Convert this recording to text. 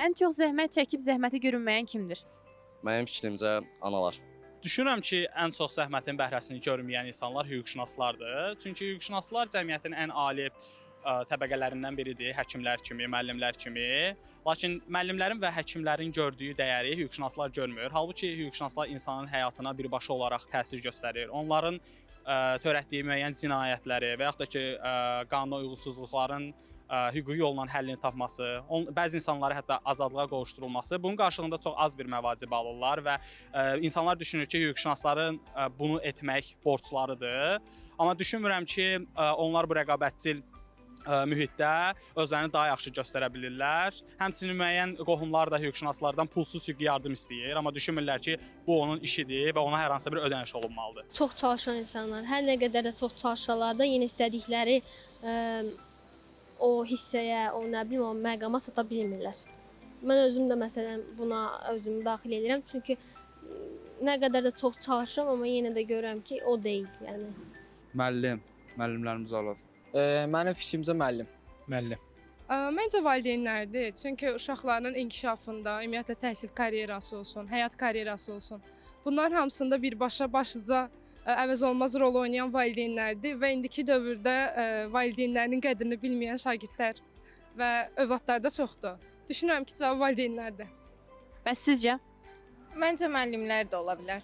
Ən çox zəhmət çəkib zəhməti görünməyən kimdir? Mənim fikrimcə analar. Düşünürəm ki, ən çox zəhmətin bəhrəsini görməyən insanlar hüquqşünaslardır. Çünki hüquqşünaslar cəmiyyətin ən ali təbəqələrindən biridir, həkimlər kimi, müəllimlər kimi. Lakin müəllimlərin və həkimlərin gördüyü dəyəri hüquqşünaslar görmür. Halbuki hüquqşünaslar insanın həyatına birbaşa olaraq təsir göstərir. Onların törətdiyi müəyyən cinayətləri və yaxud da ki, qanuna uyğunsuzluqların hüquqi yolla həllini tapması, bəzi insanları hətta azadlığa qovuşdurulması, bunun qarşılığında çox az bir məvacib alırlar və insanlar düşünür ki, hüquqşünasların bunu etmək borclarıdır. Amma düşünmürəm ki, onlar bu rəqabətçil mühitdə özlərini daha yaxşı göstərə bilirlər. Həmçinin müəyyən qohumlar da hüquqşünaslardan pulsuz hüquqi yardım istəyir, amma düşünmürlər ki, bu onun işidir və ona hər hansısa bir ödəniş olunmalıdır. Çox çalışan insanlar, hər nə qədər də çox çalışsalar da yenə istədikləri o hissəyə, o nə bilim, o məqama çata bilmirlər. Mən özüm də məsələn buna özümü daxil edirəm, çünki nə qədər də çox çalışıram, amma yenə də görürəm ki, o deyil, yəni. Müəllim, müəllimlərimiz olub. Mənim fikrimcə müəllim. Müəllim. Məncə valideynlərdir. Çünki uşaqlarının inkişafında, ümumiyyətlə təhsil karyerası olsun, həyat karyerası olsun, bunların hamısında birbaşa başlıca əvəz olunmaz rol oynayan valideynlərdir və indiki dövrdə valideynlərinin qədrini bilməyən şagirdlər və övladlar da çoxdur. Düşünürəm ki, cavab valideynlərdir. Bəs sizcə? Məncə müəllimlər də ola bilər.